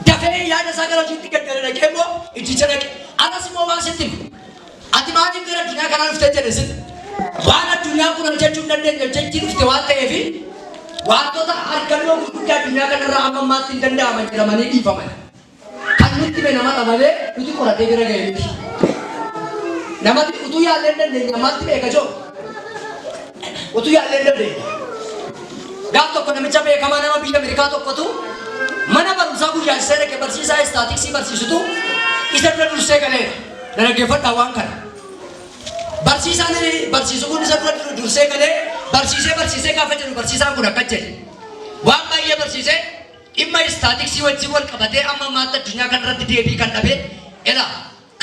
dafee yaada isaa gara hojiitti geddere, dhaqee immoo ijjicha dhaqe. Anas immoo waan sitti himu. Ati maaliif gara addunyaa kanaa dhufte jedhe sitti. Waan addunyaan kun hojjechuu hin dandeenye hojjechuu dhufte waan ta'eef, wantoota argannoo gurguddaa addunyaa kanarraa amma ammaatti hin danda'aman jedhamanii dhiifaman. Kan nutti hime namadha malee nuti qoratee bira ga'e miti. Namatti utuu yaallee hin dandeenye ammaatti beeka jiru. Utuu yaallee hin dandeenye. Gaaf tokko namicha beekamaa nama biyya Ameerikaa tokkotu mana barumsaa guyyaasisee dhaqe, barsiisaa istaatiksii barsiisutu isa dura dursee galeera. Na dhaggeeffadhaa waan kana. Barsiisaan barsiisu kun isa dura dursee galee barsiisee barsiisee gaafa jedhu, barsiisaan kun akkas jedhe. Waan baay'ee barsiisee, dhimma istaatiksii wajjin wal qabatee amma ammaatti addunyaa kanarratti deebii kan dhabe ela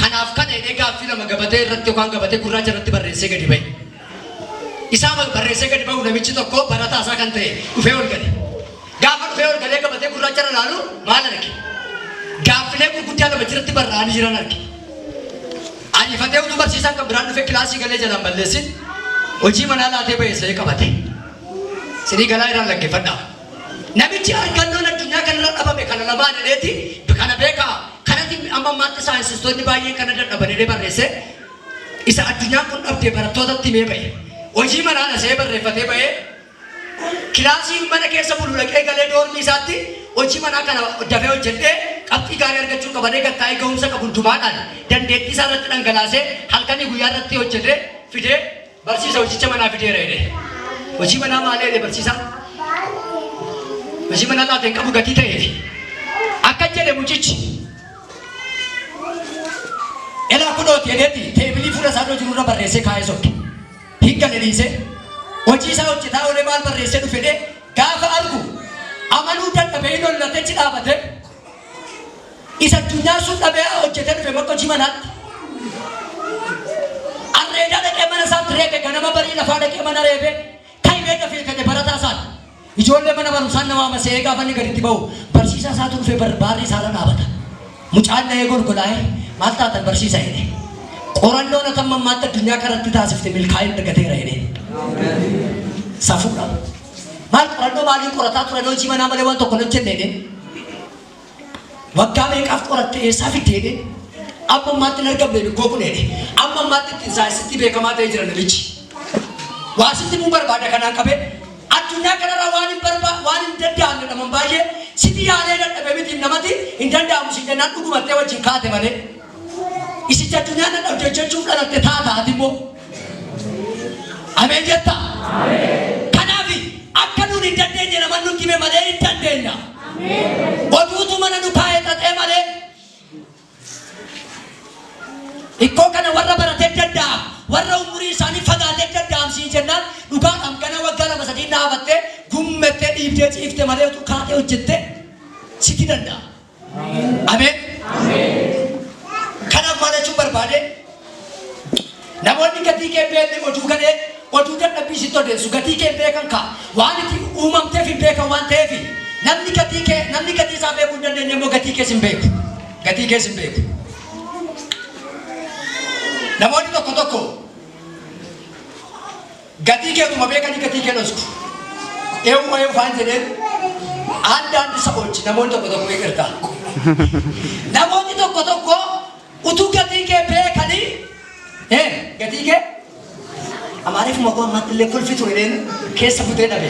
kanaaf kana jedhee gaaffii lama gabatee irratti yookaan gabatee gurraacha irratti barreessee gadi ba'e. Isaa barreessee gadi ba'u, namichi tokko barataa isaa kan ta'e dhufee ol gale. Gaafa dhufee ol galee gabatee gurraacha irra ilaalu maal arge? Gaaffilee gurguddaa lama jiratti barraa'anii jiran arge. Ariifatee utuu barsiisaan kan biraan dhufee kilaasii galee jalaan balleessin hojii manaa laatee ba'e sa'ee qabate. Sinii galaa irraan dhaggeeffadhaa. Namichi argannoon addunyaa kanarra dhabame kana lamaan jedheeti, kana beekaa, kanatti amma ammaatti saayinsistoonni baay'een kana dadhaban jedhee barreesse, isa addunyaan kun dhabde barattootatti himee ba'e. Hojii manaa nasee barreeffatee ba'ee, kilaasii mana keessa bulu dhaqee galee, doormii isaatti hojii manaa kana dafee hojjedhee qabxii gaarii argachuu qabadee gattaa'ee, ga'umsa qabu hundumaadhaan dandeettii isaa irratti dhangalaasee, halkanii guyyaa irratti hojjetee fidee, barsiisa hojicha manaa fideera jedhee. Hojii manaa maalii jedhee barsiisaan? Hojii manaa laata hin qabu gatii ta'eef. Akka jedhe mucichi. Elaa kunooti jedheeti teebilii fuula isaa dura jirurra barreessee kaa'ee sokke. Hin gale dhiisee. Hojii isaa hojjetaa oolee maal barreessee dhufe jedhee gaafa argu amanuu dadhabee hin hollatee achi dhaabate. Isa addunyaan sun dhabee hojjetee dhufe bakka hojii manaatti. Arreedaa dhaqee mana isaatti reebe, ganama barii lafaa dhaqee mana reebe, kaimee dafee kate barataa isaati. Ijoollee mana barumsaan nama amasee gaafa inni gaditti ba'u barsiisaa isaatu dhufee barbaarri isaarra dhaabata. Mucaan na'ee golgolaa'ee, maal taatan barsiisa jedhe. Qorannoon ati amma ammaatti addunyaa kanatti taasifte milkaa'ina argateera jedhe. Safuudha. Maal qorannoo maalii qorataa turan, hojii manaa malee waan tokko hin hojjenne jedhe. Waggaa meeqaaf qoratte, eessaa fidde jedhe. Amma ammaatti hin argamne mikkoo kun jedhe. Amma ammaatti ittiin saayinsitti beekamaa ta'ee jira namichi. Waa sitti himuu barbaada kanaan qabee. Addunyaa kanarraa waan hin danda'amne dhaman baay'ee Siti yaalee dadhabe miti namati hin danda'amu si jennaan dhugumattee wajjin kaate malee. Isicha addunyaan dadhabde hojjechuuf dhalatte taata ati immoo. Ameen jetta. Kanaaf akka nuun hin dandeenye nama nutti hime malee hin dandeenya. Oduutu mana nu kaa'ee xaxee malee. Ikkoo kana warra baratee danda'a, warra umurii isaanii fagaatee danda'am siin jennaan dhugaadhaan gana waggaa 2 3 dhaabattee gummettee dhiibdee ciifte malee utuu kaatee hojjettee sitti danda'a. Ameen. Kanaaf maal jechuun barbaade, namoonni gatii kee beekne oduu gadhee, oduu dadhabbii sitti odeessu. Gatii kee beekan kaa waan itti uumamteef hin beekan waan ta'eef, namni gatii kee, namni gatii isaa beekuu hin dandeenye immoo gatii kees hin beeku. Gatii kees hin beeku. Namoonni tokko tokko gatii kee utuma beekanii gatii kee dhosku. Eewu eewu faan jedheen አንዳንድ ሰዎች namoonni tokko tokko, ይቅርታ, namoonni tokko tokko utuu gatii kee beekanii gatii kee Amaariifuma koo ammatti illee kolfitu jedheen keessa futee dhabe.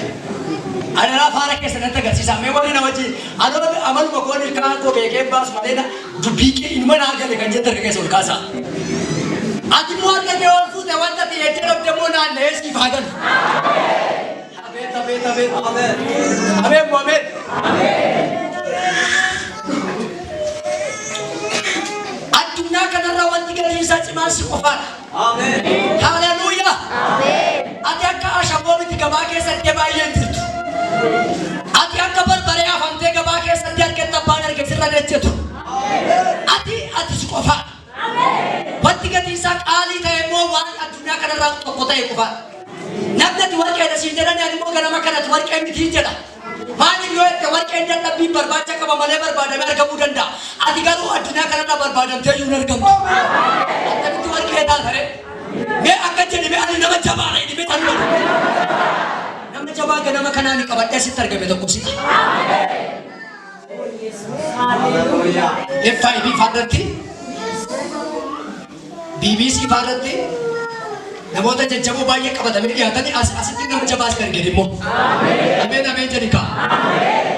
Adaraa faara keessa natti agarsiisa. Mee warri na wajjin anoo amaluma koon ilkaan koo beekee baasu malee na dubbii kee inuma naa gale kan jettan keessa ol kaasaa. Ati immoo harka kee ol fuute wanta ta'e eddee dhabde immoo naanna'ee siif haa galu. Abeet, abeet, abeet. Ameen moo ameen. Addunyaa kanarra wanti gatiin isaa cimaan si qofaadha. Haleluuyaa. Ati akka ashaboo miti, gabaa keessatti baay'een jirtu. Ati akka barbaree afamtee gabaa keessatti argatta abbaan arge sirra ejjetu. Ati si qofaadha. Wanti gatiin isaa qaalii ta'e immoo waan addunyaa kanarraa tokko ta'e qofaadha. Namni ati warqeedha siin jedhan, ani immoo ganama kanatti warqee mitiin jedha. Maaliif yoo jette, warqeen dadhabbiin barbaacha qaba malee barbaadamee argamuu danda'a. Ati garuu addunyaa kanarraa barbaadamtee iyyuu hin argamtu. Akkamitti warqee taata ree? Mee akka jedhi, mee ani nama jabaadha jedhi, mee tanuma. Nama jabaa ganama kanaan qabadhee asitti argame tokko si'a. FIB faarratti, BBC faarratti namoota jajjaboo baay'ee qabatamee dhiyaatanii asitti nama jabaa si argine immoo. Ameen, ameen jedhi kaa.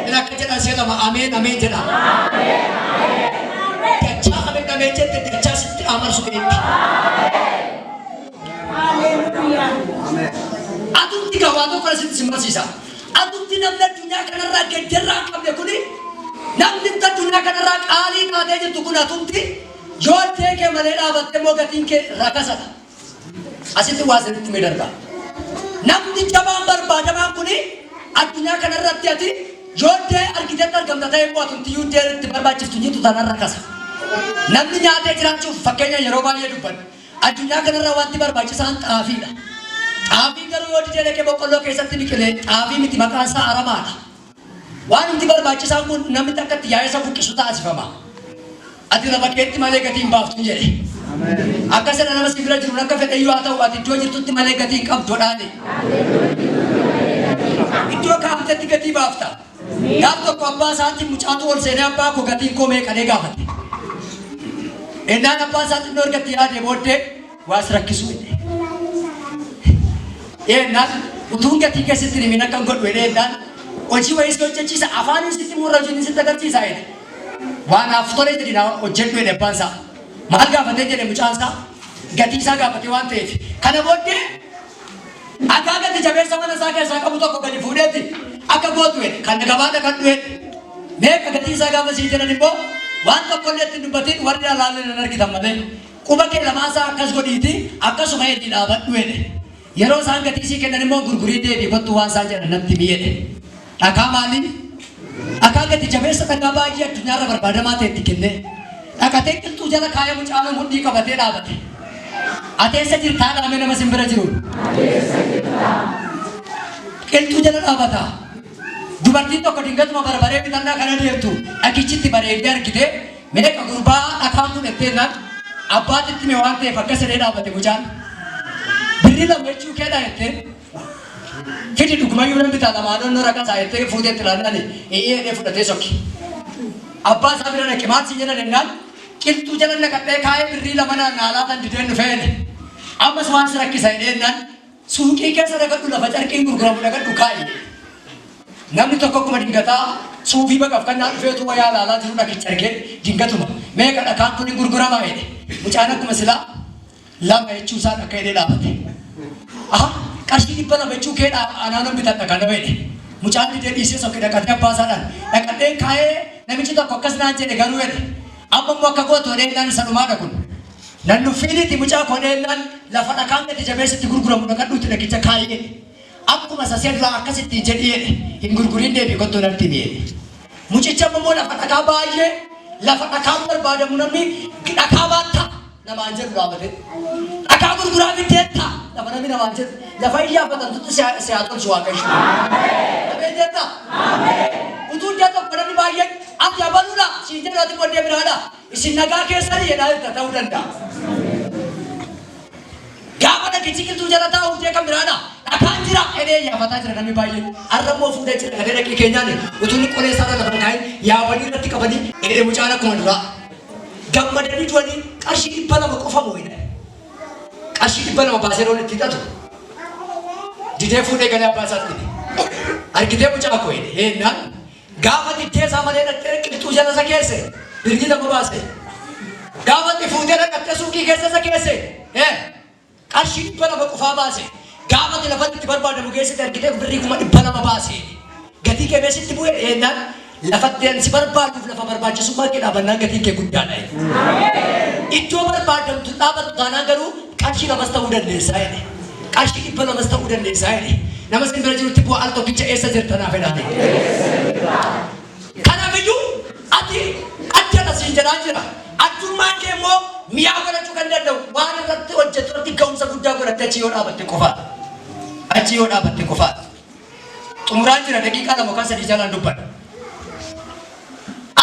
Inni akka jedhan si'a lama ameen, ameen jedha. Dachaa ameen, ameen jette, dachaa sitti amarsu eebbi. Atumti gawaa tokko asitti si barsiisa. Atumti namni addunyaa kanarraa gaddarraa hin qabne kuni, namni addunyaa kanarraa qaalii taatee jirtu kun, atumti yoo addee kee malee dhaabatte immoo gatiin kee rakasadha. Asitti waa sirriitti mee darba. Namni jabaan barbaadamaan kuni addunyaa kanarratti ati yoo iddee argitetti argamta ta'e immoo atumti iyyuu iddee itti barbaachiftu jirtu taanaan rakasa. Namni nyaatee jiraachuuf, fakkeenya yeroo baay'ee dubbanna. Addunyaa kanarra wanti barbaachisaan xaafiidha. Xaafii garuu yoo didee dhaqee boqqolloo keessatti biqilee xaafii miti, maqaan isaa aramaadha. Waan hundi barbaachisaan kun namni akka itti yaa'ee isa buqqisu taasifama. Ati lafa keetti malee gatii hin baaftu jedhe. Akka sana nama si bira jiru akka fedhe iyyuu haa ta'u, ati iddoo jirtutti malee gatii hin qabdu dhaani. Iddoo kaa'amtetti gatii baafta. Gaaf tokko abbaa isaatiin mucaatu ol seenee, "Abbaa koo, gatiin koo meeqanee?" gaafate. Innaan abbaan isaa xinnoo ergatti yaadee booddee, "Waas rakkisuu," jedhe. Ennaan, "Utuun gatii keessatti himin akkan godhu?" jedhee, ennaan, "Hojii wayii si hojjechiisa, afaaniin sitti murra, hojiin sitti agarsiisa," jedhe. "Waan naaf tole jedhi naa hojjedhu," jedhe abbaan isaa. Maal gaafatee jedhe mucaan isaa, gatii isaa gaafatee waan ta'eef. Kana booddee dhagaa gati jabeessa mana isaa keessaa qabu tokko gadi fuudheeti, "Akka gootu," jedhe, "kana gabaadha kan dhu'e. Meeqa gatii isaa?" gaafa sii jedhan immoo, waan tokkollee ittiin dubbatiin, warri alaallee nan argitan malee, quba kee lamaan isaa akkas godhiiti akkasuma hedii dhaabadhu jedhe. Yeroo isaan gatii sii kennan immoo gurgurii deebii kottu, waan isaan jedhan natti himi jedhe. Dhagaa maalii? Dhagaa gati jabeessa, dhagaa baay'ee addunyaarra barbaadamaa ta'e itti kennee. Dhaqatee qilxuu jala kaayee mucaan mudhii qabatee dhaabate. Ati eessa jirtaa dhaame nama sin bira jiru? Qilxuu jala dhaabata. Dubartiin tokko dingatuma barbaree bitannaa kana deemtu dhagichitti bareedee argite, "Meeqa gurbaa dhakaan kun?" jetteennaan, abbaatitti hime waan ta'eef akkas jedhee dhaabate mucaan. "2 birrii jechuu keedha," jettee. "Fidi, dhugumayyuu nan bitaa, lamaanonnoo rakkasaa," jettee fuutee itti ilaallaan, "Eeyyee," jedhee fudhatee sokki. Abbaa isaa bira dhaqe, "Maal siin jedhan?" jennaan, "Qilxuu jala naqadhee kaa'ee 2 birrii naan naalaa tan dideen dhufee," jedhe. "Ammas waan si rakkisa?" jedhee jennaan, "Suuqii keessa dhaqadhu, lafa carqiin gurguramu dhaqadhu kaa'i." Namni tokko akkuma dingataa suufii baqafkannaa dhufeetu wayaa ilaalaa jiru dhakicha argee dingatuma meeqa dhakaan kun hin gurguramaa jedhe. Mucaan akkuma silaa lama jechuu isaan akka jedhee dhaabate. Aha, qarshii 200 jechuu kee anaanan bitadha kana jedhe. Mucaan didee dhiisee sokke dhaqatee abbaa isaadhaan dhaqadheen kaa'ee namichi tokko akkas naan jedhe garuu jedhe. Amma immoo akka gootu jedhee isa dhumaadha kun. Nan nuffiiniiti mucaa koo dheennaan lafa dhakaan gati jabeessitti gurguramu dhaqadhuuti dhakicha kaa'ee jedhe. Akkuma isa si'a duraa akkasitti jedhi jedhe hin gurgurin deebii kottuu natti himi jedhe. Mucicha immoo lafa dhakaa baay'ee lafa dhakaan barbaadamu namni dhakaa baattaa namaan jedhu dhaabate. Dhakaa gurguraa bitteetta lafa namni namaan jedhu lafa iyyaafatantutti si haa tolchu Waaqayyo. Ameen jettaa? Utuu iddoo tokko namni baay'een ati abaluudha siin jedhu ati booddee biraadha. Isin nagaa keessanii jedhaa jirta ta'uu danda'a. Gaafa dhagichi qilxuu jala taa'u ishee kan biraadha. Dhakaan jira jedhee iyyaafataa jira namni baay'een. Har'a immoo fuudhee jira kadhee dhaqii keenyaan utuu inni qolee isaarra lafa hin kaa'in yaabanii irratti qabanii jedhee mucaan akkuma duraa. Gammadanii du'anii qarshii 200 qofa moo'ina. Qarshii 200 baasee loon itti hidhatu. Didee fuudhee galee abbaa isaatti hime. Argitee mucaa koo jedhe heennaan gaafa diddee isaa malee dhaqxee qilxuu jala isa keesse birrii 2 baase. Gaafa itti fuutee dhaqattee suuqii keessa isa keesse qarshii 200 qofaa baase. Gaafa ati lafatti itti barbaadamu keessatti argitee birrii 200,000 baase. Gatii kee meesitti bu'e jennaan lafatti ani si barbaaduuf lafa barbaachisummaa kee dhaabannaan gatiin kee guddaadha. Iddoo barbaadamtu dhaabattu taanaan garuu qarshii 2s ta'uu dandeessaa jedhe. Qarshii 200s ta'uu dandeessaa jedhe. Nama sin bira jirutti bu'aa al tokkicha eessa jirta naaf jedhaani. Kanaafiyyuu ati addadha siin jedhaa jira. Addummaan kee immoo mi'aa godhachuu kan danda'u waan irratti hojjetu irratti ga'umsa guddaa godhatte achi yoo dhaabatte qofaadha. Achi yoo dhaabatte qofaadha. Xumuraan jira daqiiqaa 2 yookaan 3 jalaan dubbadha.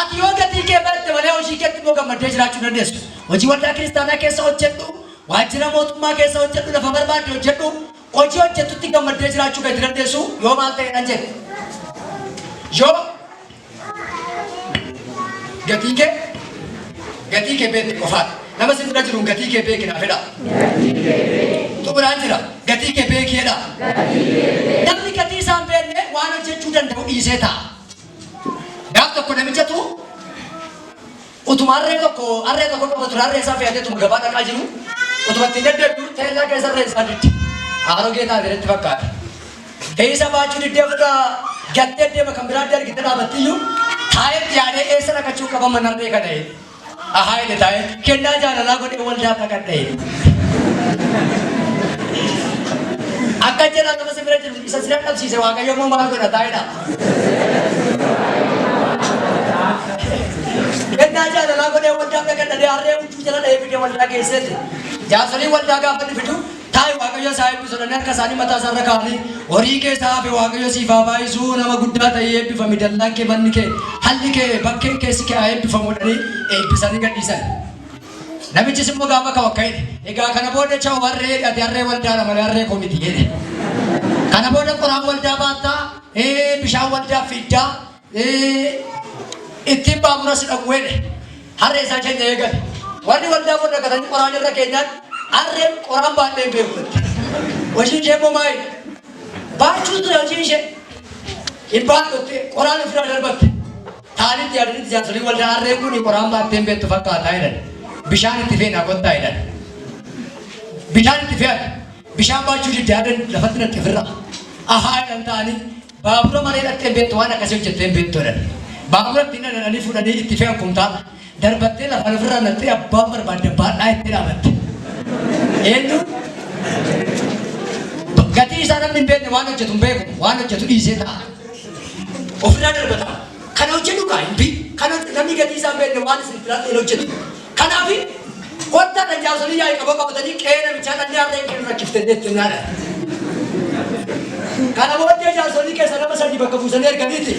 Ati yoo gatii kee baratte malee hojii keetti immoo gammaddee jiraachuu dandeessu. Hojii waldaa kiristaanaa keessa hojjedhu, waajjira mootummaa keessa hojjedhu, lafa barbaadde hojjedhu, hojii hojjettutti gammaddee jiraachuu kan itti dandeessu yoo maal ta'edhan jedhe. Yoo gatii kee gatii kee beekte qofaadha. Nama si bira jiruun gatii kee beeki naa fedha. Xumuraan jira. Gatii kee beekeedha. Namni gatii isaa hin beekne waan hojjechuu danda'u dhiisee ta'a. Gaaf tokko namichatu utuma harree tokko harree tokko qaba ture harree isaa fe'atee utuma gabaa dhaqaa jiru utuma ittiin deddeebi'u teellaa keessa harreen isaa didde. Aarogee taate natti fakkaata. Fe'isa baachuu diddee ofirraa gattee deema kan biraatti argite dhaabattiyyuu taa'etti yaadee eessa dhaqachuu qaba mana harree kana jedhe. Ahaa jedhe taa'ee kennaa jaalalaa godhee waldaa dhaqadha jedhe. Akka jedhaa nama si bira jiru isa si dadhabsiise Waaqayyo immoo maal godha taa'edha. Kennaa jaalalaa godhee waldaa dhaqadha harree huccuu jala dha'ee fidee waldaa keesseeti. Jaarsoliin waldaa gaafa inni fidu taa'i Waaqayyo isaa eebbisu jedhanii harka isaanii mataa isaarra kaa'anii horii kee isaa hafe Waaqayyo siif haa baay'isu nama guddaa ta'ee eebbifami dallaan kee manni kee halli kee bakkeen keessi kee haa eebbifamu jedhanii eebbisanii gadhiisan. Namichis immoo gaafa ka'u akka jedhe egaa kana booda cha'u harree ati harree waldaadha malee harree koo miti jedhe. Kana booda qoraan waldaa baattaa bishaan waldaa fiddaa ittiin baabura si dhaqu jedhe. Harree isaa keenya eegale. Warri waldaa booda dhaqatanii qoraan irra keenyaan harreen qoraan baadhee hin beeku jette. Hojiin ishee immoo maali? Baachuu ture hojiin ishee. Hin baadhutte qoraan ofirraa darbatte. Taanitti yaadanitti jaarsolii waldaa harreen kun qoraan baattee hin beektu fakkaataa jedhan. Bishaan itti feenaa kottaa jedhan. Bishaan itti fe'an. Bishaan baachuu didde harreen lafatti naqxe ofirraa. Ahaa jedhan ta'anii baabura malee dhaqxee hin beektu waan akkasii hojjettee hin beektu jedhan. Baabura ittiin dhadhanii fuudhanii itti fe'an kumtaala. Darbattee lafaan ofirraa naqxee abbaan barbaadde baadhaa itti dhaabatte. Eenyu? Gatii isaa namni hin beekne waan hojjetu hin beeku. Waan hojjetu dhiisee ta'a. Ofirraa darbata. Kana hojjedhu kaa hin bi. Kana namni gatii isaa hin beekne waan isin filadhu hin hojjetu. Kanaaf kottaa dhan jaarsolii yaa'ii qaboo qabatanii qe'ee namichaa dhalli harreen kennu rakkifte jetti naadha. Kana booddee jaarsolii keessa nama sadii bakka buusanii erganiiti.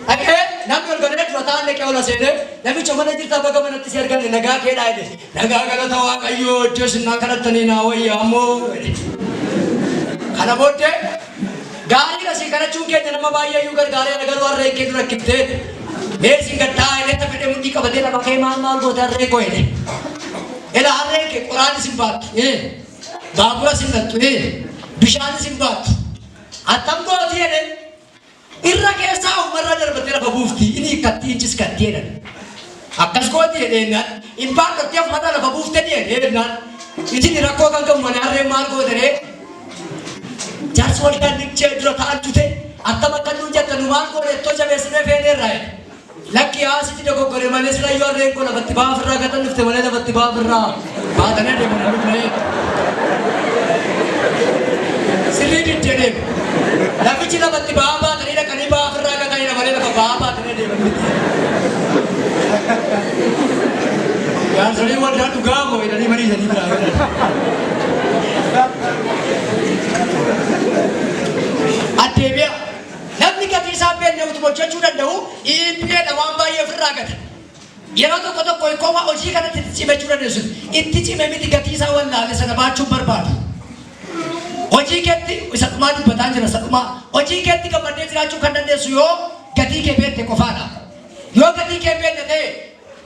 Dhaqee namni ol galee dura taa'an dhaqee ol seenee namicha mana jirtaa baga manatti si arganne nagaa keedhaa jedhe. Nagaa galata Waaqayyoo iddoo isin naa kadhattanii naa wayya ammoo jedhe. Kana booddee gaariidha si kadhachuun keenya nama baay'ee iyyuu gargaareera garuu harreen kee dura rakkiftee mee isin gad taa'aa jedhee tafidhee mudhii qabatee lafa kee maal maal goota harree koo jedhe. Ela harreen kee qoraan isin baattu baabura isin naqxu bishaan isin baattu attam gooti jedhe. Irra keessaa ofumarraa darbattee lafa buufti. Inni hiikkatti inchis katti jedhan. Akkas gooti jedheennaan hin baadhattee ofumarraa lafa buufte ni jedheennaan isin rakkoo kan qabu malee harreen maal gooteree jaarsi waldaan nichee dura ta'an tute attam akka nuun jetta nu maal goone ittoo jabeessinee feeneerraa jedhe. Lakki haasiti dogoggore malee silayyuu harreen koo lafatti ba'aa ofirraa gatan dhufte malee lafatti ba'aa ofirraa baatanii adeeman hin dhufne. Sirrii diddee deemu. Lafichi lafatti ba'aa baatanii dhaqanii ba'aa ofirraa gatanidha malee lafa ba'aa baatanii adeeman miti. Jaarsoliin waldaa dhugaa moo jedhanii mariisanii biraa galan. Addeebi'a. Namni gatii isaa hin beekne utuma hojjechuu danda'u dhiibbeedha waan baay'ee ofirraa gata. Yeroo tokko tokko hiikoo hojii kanatti itti cimechuu dandeessu. Itti cime miti gatii isaa wallaale sana baachuun barbaadu. Hojii keetti isa dhumaa dubbataa jira isa dhumaa. Hojii keetti gammaddee jiraachuu kan dandeessu yoo gatii kee beekte qofaadha. Yoo gatii kee beekte ta'e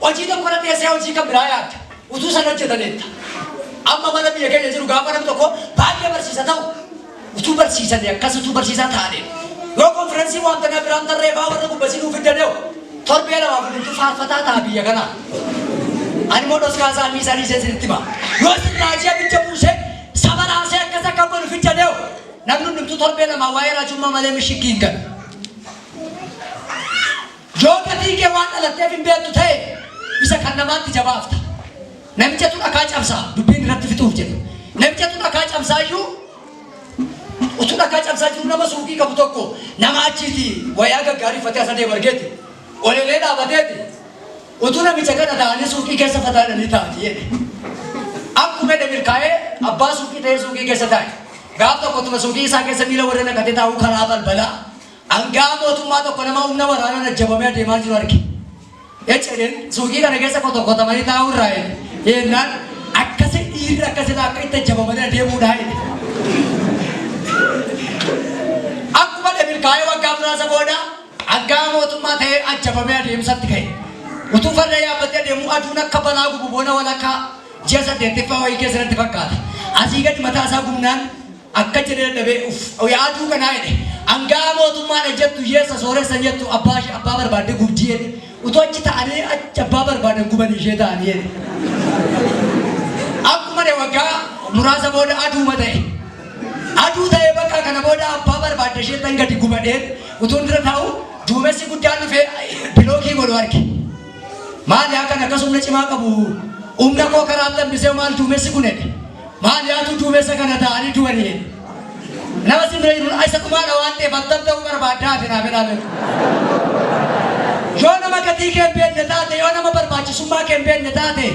hojii tokko irra teessee hojii kan biraa yaadda. Utuu sana hojjetaneetta. Amma mana biyya keenya jiru gaafa namni tokko baay'ee barsiisa ta'u utuu barsiisanii akkas utuu barsiisaa ta'anii yoo konfirensii waan kanaa biraan tarreefaa warra gubbasii nuuf fiddanee torbee lamaaf hundumtuu faarfataa ta'a biyya kanaa. Ani immoo dhoskaa isaanii isaanii ishee isinitti hima. Yoo isin raajii abidda buusee saba raasee akkas akka godhu fiddanee namni hundumtuu torbee lamaa waa'ee raajummaa malee mishiggii hin galu. Yoo gatii kee waan dhalatteef hin beektu ta'e isa kan namaatti jabaafta. Namichatu dhakaa cabsaa dubbiin irratti fixuuf jedhu. Namichatu dhakaa cabsaa iyyuu utuu dhakaa cabsaa jiru nama suuqii qabu tokko nama achiiti wayaa gaggaarii uffatee as adeemu argeeti. Olelee dhaabateeti. Utuu namicha kana ta'anii suuqii keessa fataadhanii taa'anii jedhe. Akkuma jedhe milkaa'ee abbaa suuqii ta'ee suuqii keessa taa'e. Gaaf tokko utuma suuqii isaa keessa miila warra naqatee taa'uu karaa balbalaa Anga'a mootummaa tokko nama humna waraanaan ajjabamee adeemaa jiru arge. Ecc jedheen suuqii kana keessa kotokotamanii taa'uu irraa jedhe. Jennaan akkasi dhiirri akkasidha akka itti ajjabamanii adeemuudhaa jedhe. Akkuma jedhe milkaa'ee waggaa muraasa booda anga'a mootummaa ta'ee ajjabamee adeemsatti ka'e. Utuu farda yaabbatee adeemuu aduun akka balaa gubu bona walakkaa ji'a saddeettaffaa wayii keessa natti fakkaata. Asii gadi mataa isaa gubnaan Akka jedhee dadhabee uff yaa aduu kanaa jedhe. Anga'a mootummaadha jettu hiyyeessa sooressa hin jettu abbaa ishee abbaa barbaadde gubdii jedhe. Utuu achi ta'anii achi abbaa barbaadan gubanii ishee ta'anii jedhe. Akkuma jedhe waggaa muraasa booda aduuma ta'e. Aduu ta'ee bakka kana booda abbaa barbaadde ishee tan gadi gubadheen utuun dura taa'u duumessi guddaan dhufee bilookii godhu arge. Maal yaa kan akkas humna cimaa qabu humna koo karaatti hambisee maal duumessi kun jedhe. Maal yaatu duumessa kana ta'anii du'anii jedhe. Nama si bira jiru isa dhumaadha waan ta'eef attam ta'uu barbaaddaa ati naa fedhaa beeku. Yoo nama gatii kee hin beekne taate, yoo nama barbaachisummaa kee hin beekne taate,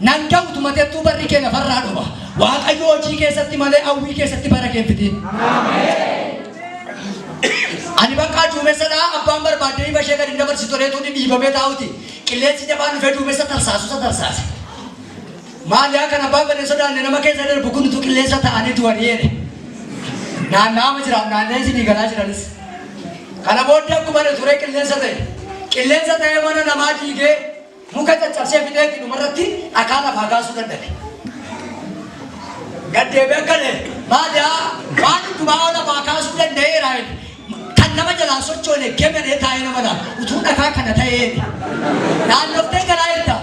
nan ga'utu matettuu barri kee lafarraa dhuma. Waaqayyo hojii keessatti malee hawwii keessatti bara kee hin fixiin. Ani bakka duumessadha abbaan barbaadde dhiiba ishee gadi hin dabarsitu reetuu dhiibamee taa'uti. Qilleensi jabaan dhufee duumessa tarsaasu isa tarsaase. Maal yaa kan abbaan fedhe sodaanne nama keessa darbu kun utuu qilleensa ta'anii du'anii jedhe. Naanna'ama jira naanna'ee isinii galaa jiranis. Kana booddee akkuma ani turee qilleensa ta'e. Qilleensa ta'ee mana namaa diigee muka caccabsee fixeeti dhumarratti dhakaa lafaa kaasuu dadhabe. Gaddeebi'ee akka jedhe maal yaa waan hundumaa lafaa kaasuu danda'eera jedhe. Kan nama jalaa sochoone gemenee taa'ee nama laala. Utuu dhakaa kana ta'ee jedhe. Naannoftee galaa jirta.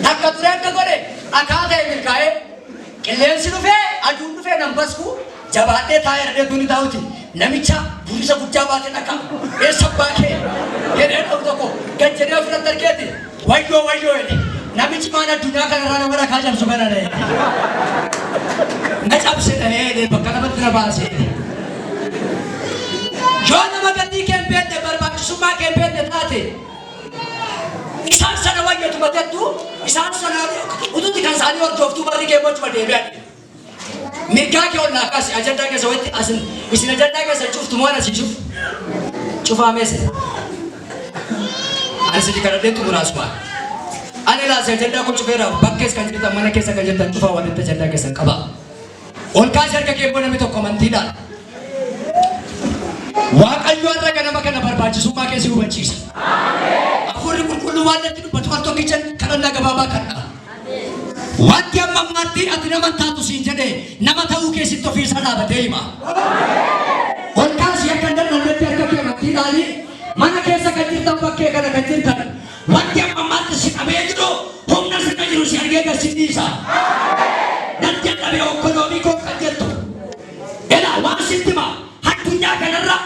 Takka ture akka godhe dhakaa ta'e milkaa'ee qilleensi dhufee aduun dhufee nan basku jabaadhee taa'ee dhadhee tuni taa'uti. Namicha burrisa guddaa baatee dhakaa eessa abbaa kee jedhee dhabu tokko gad jedhee ofirratti argeeti wayyoo wayyoo jedhe. Namichi maan addunyaa kanarraa nama dhakaa cabsu kana dha'e. Na cabse dha'ee jedhee bakka lamatti na baase jedhe. Yoo nama gatii kee hin beekne barbaachisummaa kee hin beekne taate isaan sana wayyatu matattu isaan sana ututti kan isaanii hordoftuu barri kee mochuma deebi'an. Mirgaa kee ol naa kaasi ajandaa keessa walitti asin isin ajandaa keessa cuftu moo ana sii cufu? Cufaa meese. Ani sii kadhadhee xumuraa asumaan. Ani laase ajandaa kun cufeera bakkees kan jirtan mana keessa kan jirtan cufaa walitti ajandaa keessan qabaa. Ol kaasi harka kee immoo namni tokko amantiidhaan. Waaqayyo har'a ganama kana barbaachisummaa kee si hubachiisa. Hafuurri qulqulluu waan natti dubbatu al tokkicha kadhannaa gabaabaa kadha. Wanti amma ammaatti ati nama hin taatu siin jedhe nama ta'uu keessatti ofiisaa dhaabatee hima. si dhiisa. Nan dadhabe okkonoomii koo kan jettu. Elaa waan sitti hima, addunyaa kanarra